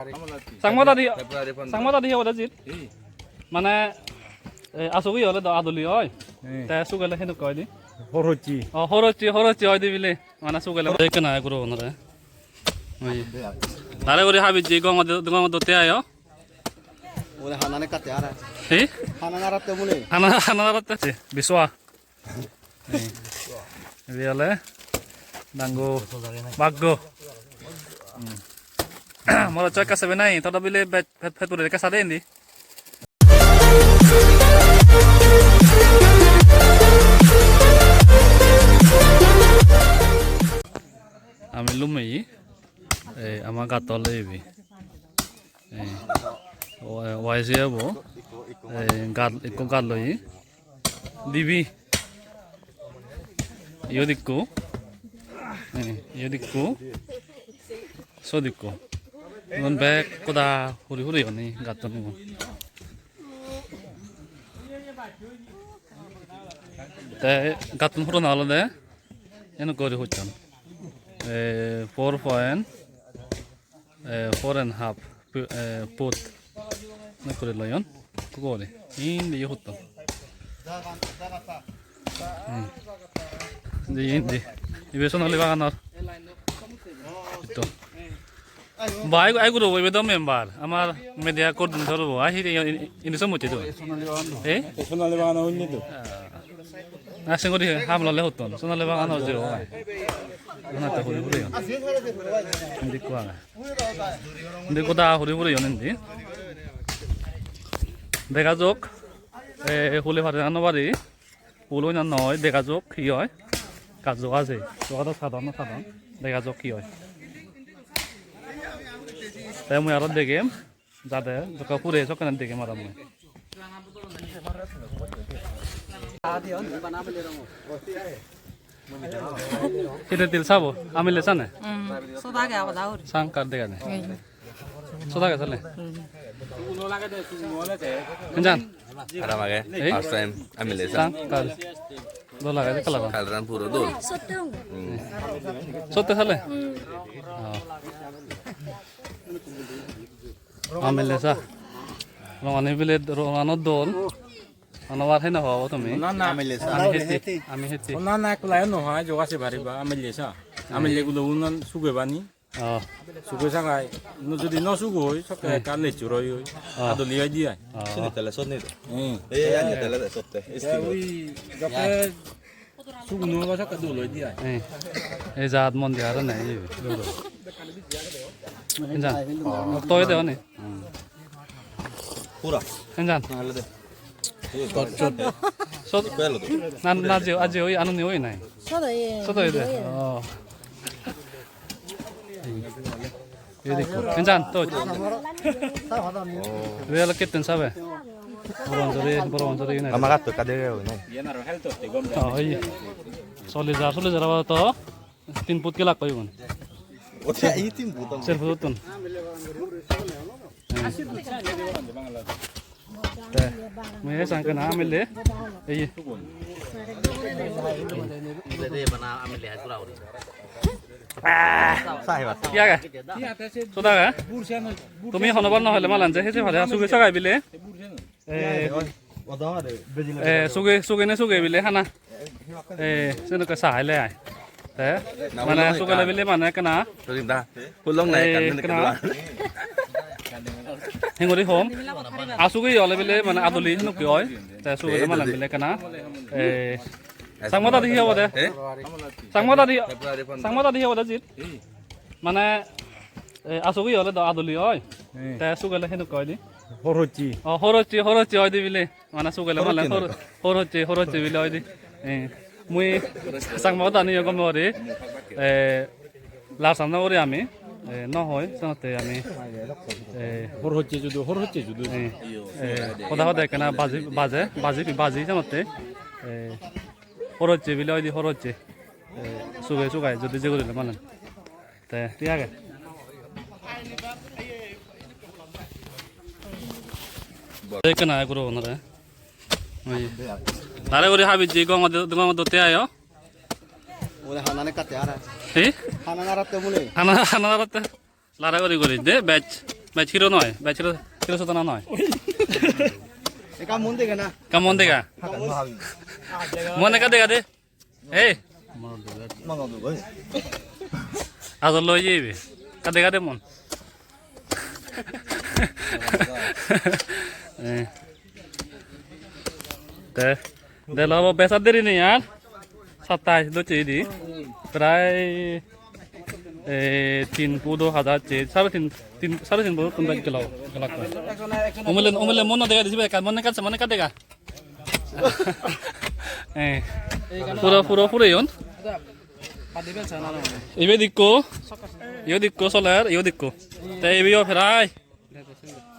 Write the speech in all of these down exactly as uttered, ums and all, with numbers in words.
Changma dadi, Changma dadi hi hoide jit? Mane, eh, asugi ole do adoli oi. Hmm. Te sugele henuk oi di. Horochi. Oh, horochi, horochi oi di bile. Mane sugele. Ekkena guro onore. Oi. Tare guri habi ji gom do, gom do te ayo. Ole hanane kate ara. Hi? Hanane ara te mule. Hana, hana ara te. Biswa. Ei. Ibe ole dangu baggo. Hmm. Moro choi ekka sebe nai, todo bile pet, pet, pet puri ekka sade indi. Ami lumei, ei, ama gatto ole ibe. Ei, o-, Y C A bo, ei, gat, ekko gat loi. Dibe. Iyot ikko. Eh, iyot ikko. Sot ikko. Igun bek hoda huri huri oni gattun igun. Te gattun hurona olode enokko guri hocchon. Eh, four point eh, four and half, pu-, eh, foot. Nok guri loyon. Kugori. Indi yo hutto. Hmm. Indi, indi. Ibe Sonali baganor. Ito. Bai, ai guro bo, ibe do member. Amar media coordinator bo. Ai hiri indi somotte do. Eh? Sonali baganor unni do. Ah. Nursing guri ham lole hutton. Sonali bagan ojje oi. Ona to huri huri on. Indi ekko age. Indi ekko da huri huri on indi. Dega jok. E, hule pare na no pare. Hule na noi, dega jok hi oi. Gaj jok age. Jok age sadon, sadon. Dega jok hi oi. Te mui aro degem. Jade, jokke hure sokkene degem aro mui. Kide til sabo? Amile sane? Hmm, soda ge abada uri. Sangkar dega ne? Hmm. Soda ge sale? Hmm. Enjan? Aram age. Ei? First time amile sa. Sangkar. Dol age de color. Color an puro dol. Sotte sale? Hmm. Oh. Amile sa. Rongani bile rongano dol. Ano bar heno hobo tumi? Na, na. Amile sa. Ami hetti, ami hetti. Na, na, ekla no hoy, joga se bariba, amile sa. Amile gulo unan suge bani. Oh. Suge sagai, no jodi no suge hoy, sokke ekka lechur hoy hoy. Oh. Adoli hoy di ai. Oh. Sini tele sot ni do. Hmm. Eh, ani tele de sotte. Esti. Ui, jokke Sugno ba sakka dol oi di ai. Eh, ei jat mon di aro nei, ei, ei. Enjan. Okto oi de oni. Pura. Enjan. Nangale de. Sot. Pelo de. Na, na je, aje oi, anu ni oi nai. Sodo ye. Sodo oi de. Oh. Ei dekho. Enjan, to. Real kitten sabe. Boronjori, Boronjori yun. Amagat to kade geo ne. Oh, ei. Sollis hajar, sollis hajar to tin foot ke lagbo igun. Ocha, ei tin foot. Ser foot tun. Te, mui ei sangkana amile, ei. Ah, sahibat. Ki age? Soda age? Tumi honobar no hoile malan je hese pare, suge sagai bile. Eh, eh, suge, suge ne suge bile hana. Eh, senokke sa hele ai. Te, mane sugele bile mane ekkena. Solim da. Hulong na eh, ekkan ekkena. Hingori hom. Asugi ole bile mane adoli nukke oi. Te sugele mane bile ekkena. Eh, Changma dadi hi hobo de? Eh? Changma dadi, Changma dadi hi hobo de jit? Mane, eh, asugi ole do adoli oi. Eh. Te sugele henuk oi di. Horochi. Oh, horochi, horochi oi di bile. Mane sugele mane hor-, horochi, horochi bile oi di. Eh, mui Changma dadi yo gom ori. Eh, Lar sam no guri ami, eh, no hoi, senotte ami, eh, hor hocche judu, hor hocche judu. Eh, eh, hoda hoda ekkena baji, baje, baji, baji senotte, eh, hor hocche bile oide hor hocche. Eh, suge sugai jodi je gurile malen. Te, thik age. Ekkena guro onore. Oi. Lare guri habi ji gom do, gom do te ayo. Ole hanane kate ara. Hi? Hanane ara te mule. Hana, hana ara te. Lare guri guri de bej. Bej hero noi, bej hero, hero sotana noi. Ekka mon dega na. Ekka mon dega. Mon ekka dega de. Hey. Mono dugo. Ajol loi jebe. Ekka dega de mon. Eh. Te, de lobo besar deri nei ar. Sattai docche idi. Prai, eh, tin put do hajar che, sare tin, tin, sare tin put kun gelo, gelo. Umele, umele mon dega disi be, mon ka, mon ka dega. Eh, puro, puro, puro yon. Ibet ikko, iyot ikko soler, iyot ikko. Te ibe yo prai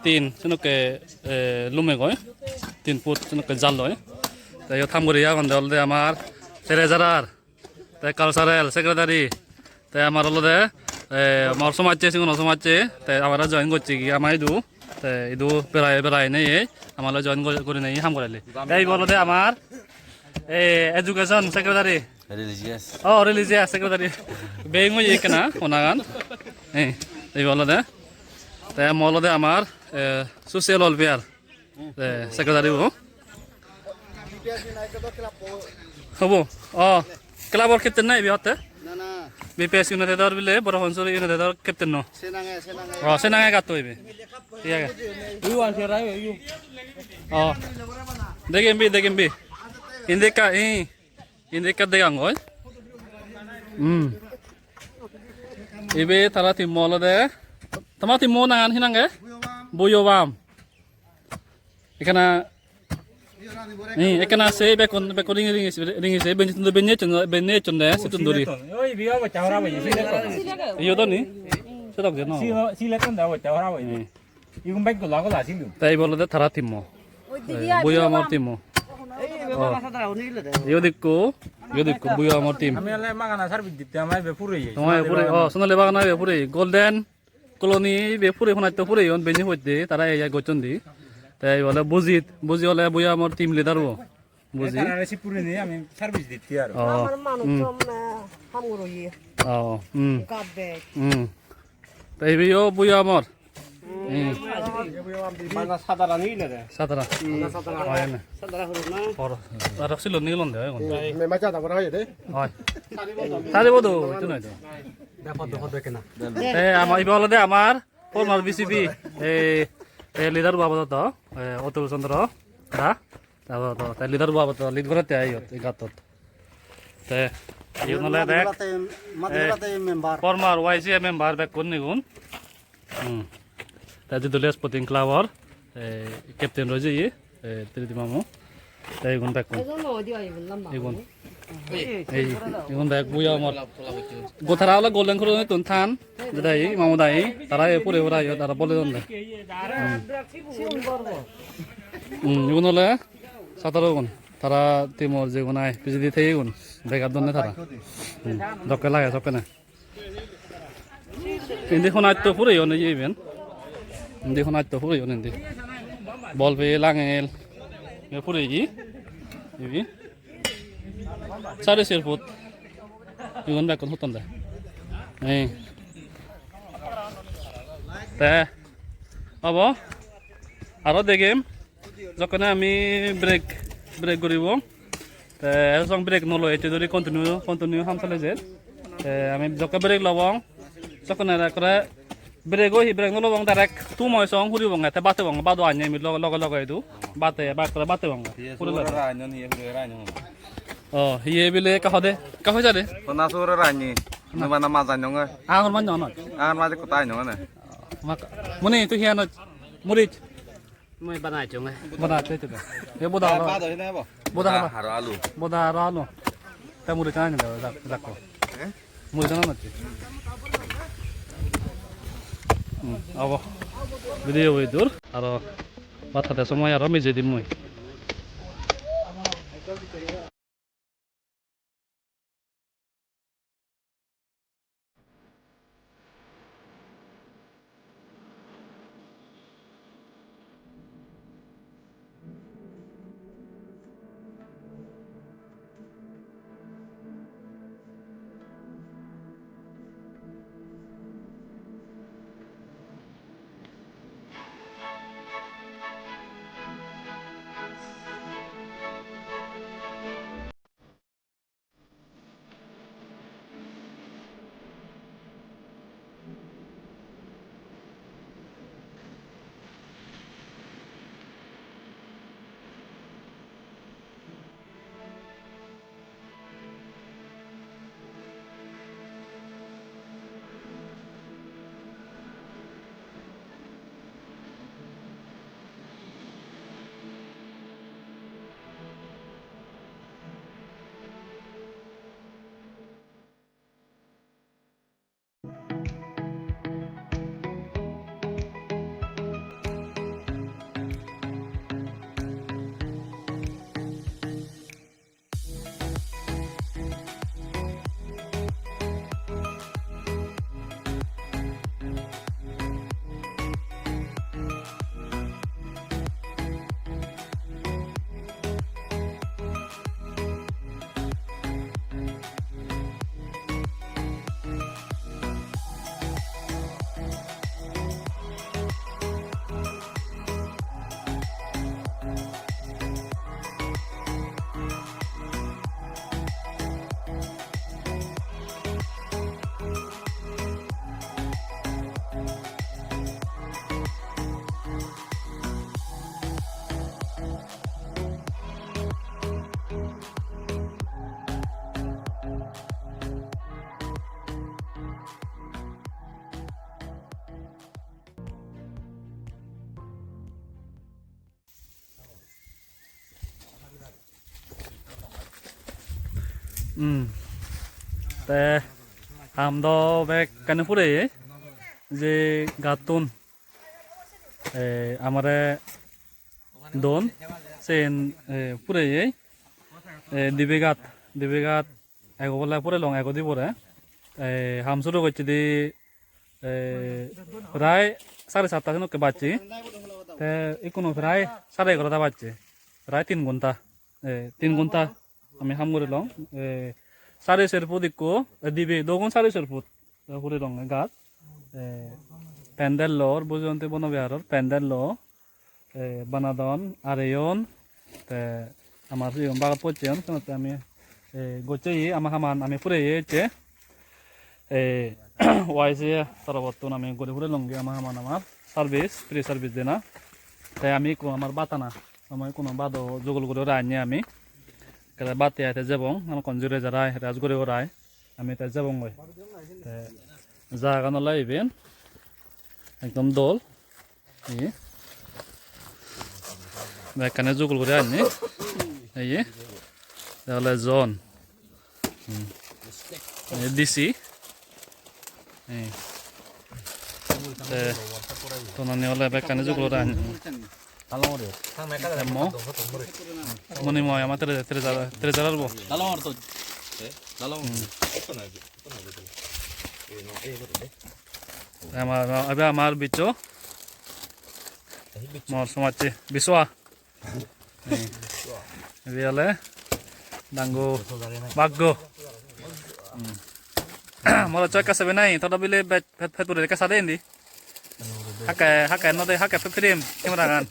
tin, senokke, eh, lumegoi. Tin put senokke jalloi. Te iyot ham guri agonde olode amar treasurer, te cultural secretary, te amar olode, eh, amar somajje, sigon somajje, te amare join gocche gi ama idu, te idu berai, berai nei, amare join gori, gori nei ham gorelli. Te ibe olode amar, eh, education secretary. Religious. Oh, religious secretary. Beng oye ekkena, onagan. Eh, ibe olode. Te mo olode amar, eh, social welfare, eh, secretary bo. Hobo? Oh, club or captain na ibe hotte? Na, na. B P S United or bile, Boro Pansuri United or captain no? Se nange, se nange. Oh, se nange gatto ibe. Iya ga. You want to try you? Oh. Degem bi, degem bi. Indi ekka, eh. Indi ekka degangoi. Hmm. Ibe tara team olode. Tama team nangan hi nange? Buyobam. Ekkana, eh, ekkana se bekkun, bekkun ringi, ringi, ringi se, benji tun, benji echon, benji echon de, situn duri. Oi, biya bo chawra bo, si le to. Iyo do ni? Se dok je no. Si, si le ton da bo chawra bo. Eh. Igun bek gola gola silu. Te ibe olode tara team-o. Eh, Buyamor team-o. Oh. Iyot ikko, iyot ikko Buyamor team. Ami ole magana service ditte ama ibe pureye. Toma ibe pureye, oh, Sonali bagana ibe pureye. Golden Colony ibe pureye, honatto pureyon, beni hotte, tara ei ei gocchon di. Te ibe ole Bujit, Buji ole Buyamor team leader bo. Buji. Tarare sip purinei ami service ditti aro. Oh, amar manuj hmm. Ham goroye. Oh, hmm. Gat bej. Hmm. Te ibe yo Buyamor. Hmm. Bana sadara nile de. Sadara. Hmm. Sadara. Oi na. Sadara horo na. Horo. Aro silo nilon de, oi gon. Hmm. Me macha da bora hoye de. Oi. Tari bodo, itu na itu. Dapat dapat kena. Eh, ama ibe olode amar former B C P, eh, eh, leader bo apadoto, eh, Atul Chandra da. Te apadoto, te leader bo apadoto lead gorette ai iyot, ei gattot. Te iyot ole dek, Madhurate, eh, Madhurate member. Former Y C A member bekkun igun. Hmm. Te Jidoli Sporting Club-or, eh, captain roje ye, eh, Tridi Mamu. Te igun bekkun. Ejo no odi ai igun lamba. Igun. Ei, igun bek Buyamor. Go tara ole Golden Colony tun than. Jedai, Mamu dai, tara e pure pura iyot aro bole don de. Hmm. Hmm, igun ole sataro gun. Tara team-or jegun ai, pijedi theyegun. Begar donne tara. Hmm, dokke lage sokkene. Indi honatto pureyon ei iben. Indi honatto pureyon indi. Bol peye langel. Ibe pureye. Ibe. Sare ser foot. Igun bekkun hutton de. Ei. Te. Obo. Aro degem. Jokkene ami break, break guribong. Te esong break no loi, ecche duri continue, continue ham sale jer. Te ami jokke break lobong, jokkene ekkore break oi, break no lobong, direct tum oi song huribonge, te bate bonge, bado anye ami loge, loge, loge idu. Bate, bak kore bate bonge. Hiye puri sure loge. Ra anyon, hiye puri ra anyon. Oh, hiye bile ka hode, ka hoi jade? Kona sure ra anyi. Na. Nubana ma janyonge. Angor ma nyono. Angor ma kota anyonge ne. Mak-, muni tu hiya no, murit. Mui banai chunge. Boda te te. E boda ro. Ba do hina bo. Boda ba. Haro alu. Boda ro alu. Ta muri tan da da ko. Eh? Muri tan na ti. Hmm, abo. Video oi dur. Aro bhat hate somoy aro mije dim mui. Hmm. Te ham do bekkani pureye, je gattun, eh, amare don, sen, eh, pureye, eh, dibe gat, dibe gat, ego bole purelong, ego dibore. Eh, ham suru gocchede, eh, prai sare satta senokke bacche. Te ikkunu prai sare egarota bacche. Prai tin gonta, eh, tin gonta ami ham gorilong. Eh, sare ser foot ikko, eh, dibe, dogun sare ser foot, eh, purelong gat. Eh, pendel lor, Bojibonti Bono Biharor pendel lor. Eh, banadon, areyon, te amar siyon bagot poccheyon, senotte ami, eh, goccheye, ama haman ami pureye ecche. Eh, Y C A torobottun ami guri purelonge ama haman amar service, free service dena. Te ami ikko amar bhat hana, ami ikko bhado jogol guri ore anye ami. Ekkere bhat hei te jebong, hamakkai jure jarai, rest guri orai. Ami te jebongoi. Te jagagan ole iben ekdom dol. Ei. Bekkani jugul guri anni. Ei. Te ole John. Hmm. Ei D C. Ei. Te tonani ole bekkani jugul guri anni. Emmo. Moni moi ama tre-, treasurer, treasurer bo. Hmm. Ama, ama, ebe amar bicho. Mor somajje Biswa. Ei. Ebe ole dangu baggo. Hmm. Mor choi ekka sebe nai, todo bile bet, bet, bet puri ekka sade indi. Hakke, hakke no de, hakke pe-, prim camera gan.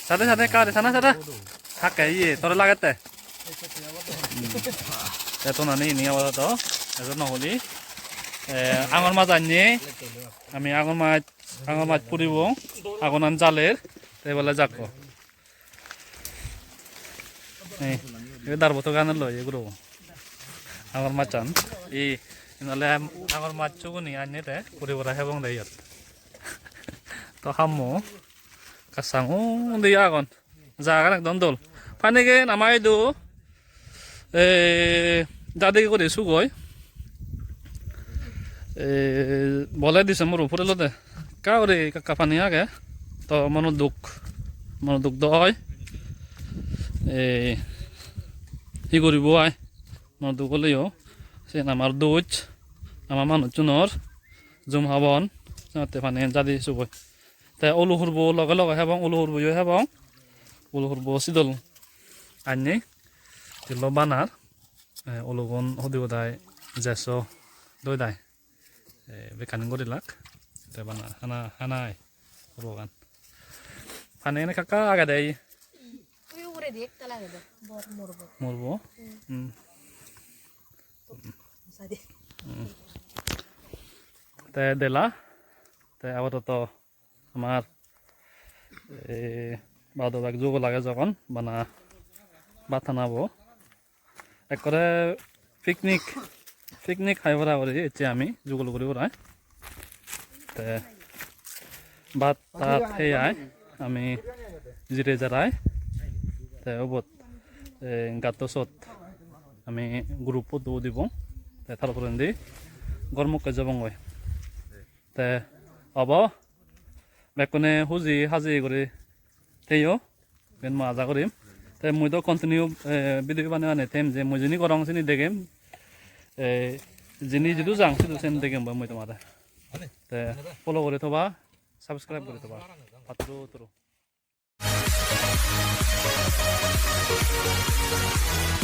Sade, sade, kare, sana, sada. Hakke, iye, tore lagette. Hmm. Te tonani ini abadoto, ejo no holi. Eh, angor maj anni, ami angor maj, angor maj puribo, agunan jaler, te bole jakko. Ei, ei darbo to gan loi, ei guro. Angor machan. Ei, inole angor mach chuguni anni te, puri pura hebong de iyot. To hammo, kasang undi agon. Jagagan ekdom dol. Pani gen ama idu, eh, jadi guri sugoi. Eh, bole December-o purelode. Ekka guri ekka ekka pani age. To mono duk. Mono duk do oi. Eh, hi guribo ai? Mono duk oleyo. Siyen amar duj. Ama manuchunor. Jum habon. Senotte pani jadi sugoi. Te ulu hurbo loge loge hebong, ulu hurbo yo hebong. Ulu hurbo sidol anni. Tillo banar. Eh, ulugun hudi hodai jeso doi dai. Eh, bekkani gorilak. Te bana hana, hana ai. Hurbogan. Pani ene ekka ekka agede ei. Ui uguredi ektal agede. Bor morbo. Morbo? Hmm. Hmm. Sadi. Hmm. Te dela. Te abadoto amar, eh, bado bek jugol age jogon bana bhat hanabo. Ekkore picnic, picnic hai pora guri ecche ami jugol guri pora. Te bhat tat hei ai ami jire jarai. Te ubot, eh, gatto sot ami group photo udibong. Te tar porendi ghor mukke jebongoi. Te obo bekkune huji haji guri theyo, iben mui aja gorim. Te mui do continue, eh, video banei banei them je mui jini gorong sini degem, eh, jini jidu jang sidu sen degem bo mui tomare. Te follow guri thoba, subscribe guri thoba. Patturu turu.